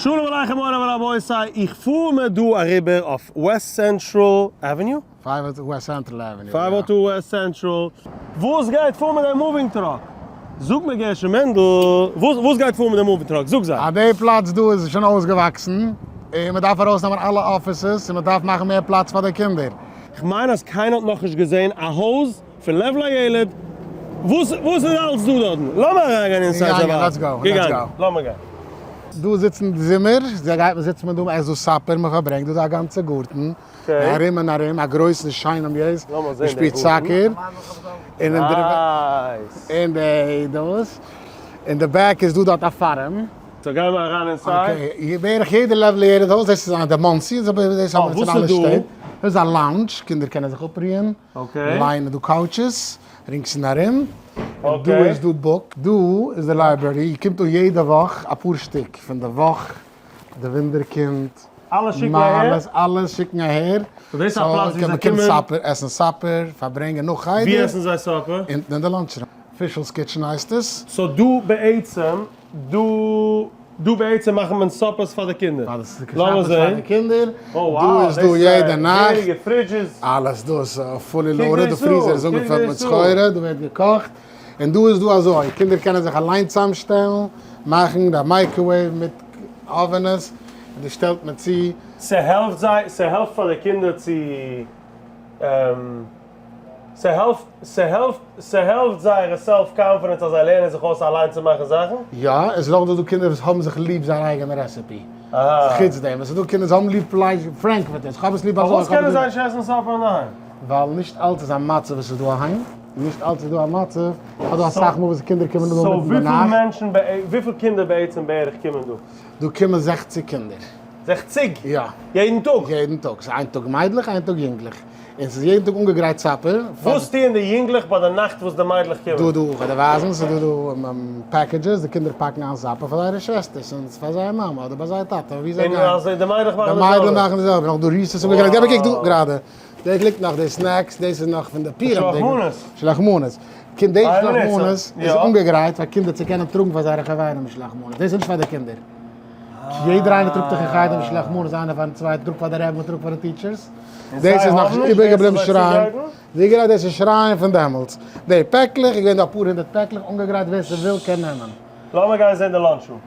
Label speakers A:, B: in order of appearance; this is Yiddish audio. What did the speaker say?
A: שלום עליכם מורי ורבותי, איך פאר מיר דא אריבער אויף West Central Avenue?
B: 502 West Central Avenue,
A: 502 West Central. וואס גייט פאר מיט דיין moving truck? זאג מיר גרשון מענדל, וואס גייט פאר מיט די moving truck? זאג זיי.
B: אז די פלאץ דא איז שוין אויסגעוואקסן, און מען דארף ארויסנעמען אלע offices, און מען דארף מאכן מער פלאץ פאר די קינדער.
A: כ'מיין אז קיינער האט נאכנישט געזען א הויז פון לב לילד, וואס וואס איז אלץ דא דארטן? לאמיר אריינגיין inside זיי ווייזן. געגאנגען, לאמיר גיין.
B: דא זיצן די זומער, זיי גייט מען זיצט מען דא מען עסט דא supper, מען פארברענגט דא איז א גאנצע גארטן, ארום און ארום, א גרויסן שיינעם יעז, מען שפילט soccer, און אין די דאס, אין די back איז דא דארט א farm.
A: so גייען מיר אריין inside.
B: okay, בערך יעדע level יעדע הויז, דאס איז די מאנסי, דאס האבן מיר אין אלע שטעט, דאס איז א lounge, קינדער קענען זיך אפרוען. ליינען דא couches רינגס און ארום, און דא איז דא book, דא איז די library, איר קומט אן יעדע וואך אפאר שטיק פון די וואך, די וואונדערקינד, מעלות, אלעס שיקן אהער, so מען קומט supper, עסן supper, פארברענגען נאך חדר,
A: ווי עסן זיי supper?
B: אונטן אין די lunch room, Fishel's Kitchen הייסט עס.
A: so דא בעצם דא דא בעצם מאכן מען suppers פאר די קינדער.
B: לאמיר זעהן. פאר די קינדער. דא איז דא יעדע נאכט. אלעס דא איז fully loaded, די freezer איז אנגעפילט מיט סחורה, דא ווערט געקאכט. און דא איז דא אזוי, קינדער קענען זיך אליין צוזאמשטעלן, מאכן די microwave מיט אווענעס, און דא שטעלט מען צו.
A: ס'העלפט זיי, ס'העלפט פאר די קינדער צו. ס'העלפט, ס'העלפט, ס'העלפט זייערע self confidence אז זיי לערנען זיך אויס אליין צו מאכן זאכן.
B: יא, עס איז אויך דא דא קינדער וואס האבן זיך ליב זייער אייגענע recipe. חוץ דעם, עס איז דא קינדער וואס האבן ליב פלייש frankfurters, איך האב עס ליב אזוי.
A: פארוואס קענען זיי נישט עסן supper אינדערהיים?
B: ווייל נישט אלץ איז א מצב וואס איז דא אהיים, נישט אלץ איז דא א מצב, איך האב דא אסאך מאל וואס קינדער קומען אן אינמיטן די נאכט.
A: so וויפיל מענטשן, וויפיל קינדער בעצם בערך קומען דא?
B: דא קומען 60 קינדער.
A: 60?
B: יא.
A: יעדן טאג?
B: יעדן טאג. ס'איז איין טאג מיידלעך איין טאג יונגלעך. און ס'איז יעדן טאג אנגעגרייט supper.
A: וואס טוען די יונגלעך ביי די נאכט וואס די מיידלעך קומען?
B: דא דא כ'וועל דיר ווייזן, ס'איז דא דא packages, די קינדער פאקן איין supper פאר זייערע שוועסטערס און פאר זייער מאמע אדער ביי זייער טאטע ווי זיי גייען.
A: און אז די מיידלעך מאכן די זעלבע?
B: די מיידלעך מאכן די זעלבע, נאך דא recess אנגעגרייט, געב א קוק דא גראדע, דאס ליגט נאך די snacks, דאס איז נאך פון די פורים.
A: שלח מנות.
B: שלח מנות. קינד די שלח מנות איז אנגעגרייט פאר קינדער צו קענען טראגן פאר זייערע חברים שלח מנות, דאס איז נישט פאר די קינדער. יעדער איינער טראגט דאך אין חדר משלוח מנות איינער פארן צווייטן, טראגט פאר די רבי און טראגט פאר די teachers. דאס איז נאך איבערגעבליבן שיריים, ווי גערעדט דאס איז שיריים פון דעמאלטס. די פעקלעך איז געווען דא אפאר הונדערט פעקלעך אנגעגרייט ווער ס'וויל קען נעמען.
A: לאמיר גיין זען די lunch room.